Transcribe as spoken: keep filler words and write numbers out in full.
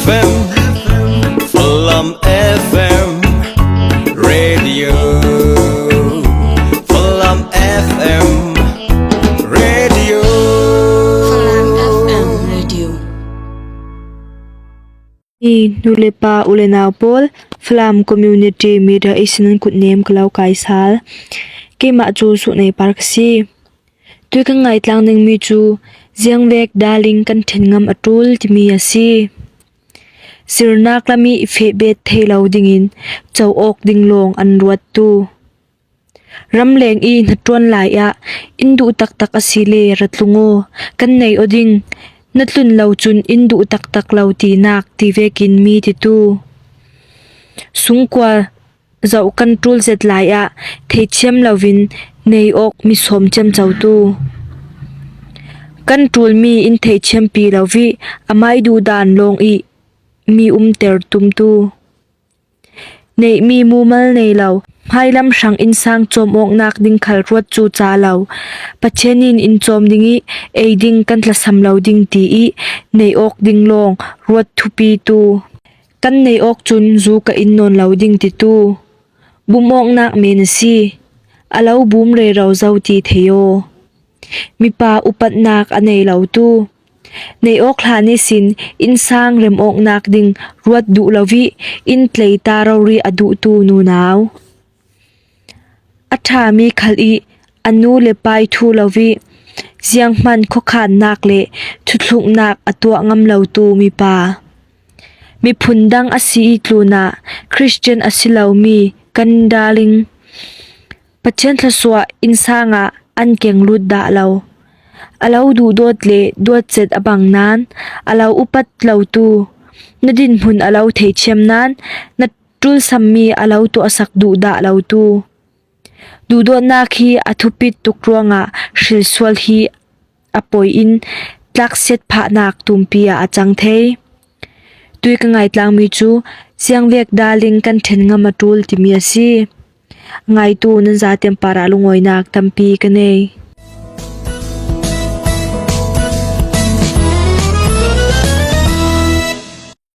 F M, Falam F M Radio, Falam F M Radio. Falam F M Radio. Hi nu le pa u le nau pawl, Falam Community Media Asia nan kutnem ka lo kai sal. Keimah cu Suh Nei Par ka si. Tui kan ngaitlang dingmi cu ziangvek darling kan ṭhen ngam a ṭul timi a si. Zirnak lam i fehbet thei lo dingin co awk ding lawng an ruattu. Ramleng i hnaṭuan lai ah in duh taktak a si le ra tlung aw, kan nei aw ding, na tlun lo cun in duh taktak lo tinak ti vekin mi titu. Sungkua zoh kan ṭul zet lai ah theithiam loin nei awk mi sawm ciamcotu. Kan ṭulmi in theithiampi lo i amai duhdan lawng i mi umter tumtu. Neihmi mumal nei lo, hmailam hrang innsang cawm awknak ding khal ruat cu ca lo. Pathian in in cawm ding i ei ding kan tlasam lo ding ti i nei awk ding lawng ruat thupitu. Kan nei awk cun zu ka in nawn lo ding titu. Bum awknak men a si. A lo bum rero zo ti thei aw. Mipa upatnak a nei lo tu. Nei awk hlan ihsin innsang rem awknak ding ruat duh lo i in tleita rori a duhtu nunau. A ṭhami khal i a nu le pai thu lo i zianghman khuakhannak le thuthluknak a tuah ngam lotu mipa. Miphun dang a si i tlunah Christian a si lomi kan darling. Pathian thluasuah innsang ah an keng lut dah lo. A lo duhdawt le duatzet a bang nain a lo upat lotu, na dinhmun a lo theithiam nain na ṭulsammi a lo tuahsak duh dah lotu. Duhdawtnak hi a thupit tuk ruangah hrilsual hi a poi in tlaksiat phahnak tumpi ah a cang thei. Tui ka ngaitlangmi cu ziangvek darling kan ṭhen ngam a ṭul timi a si. Ngaitu nan zaten parah lungawinak tampi ka nei.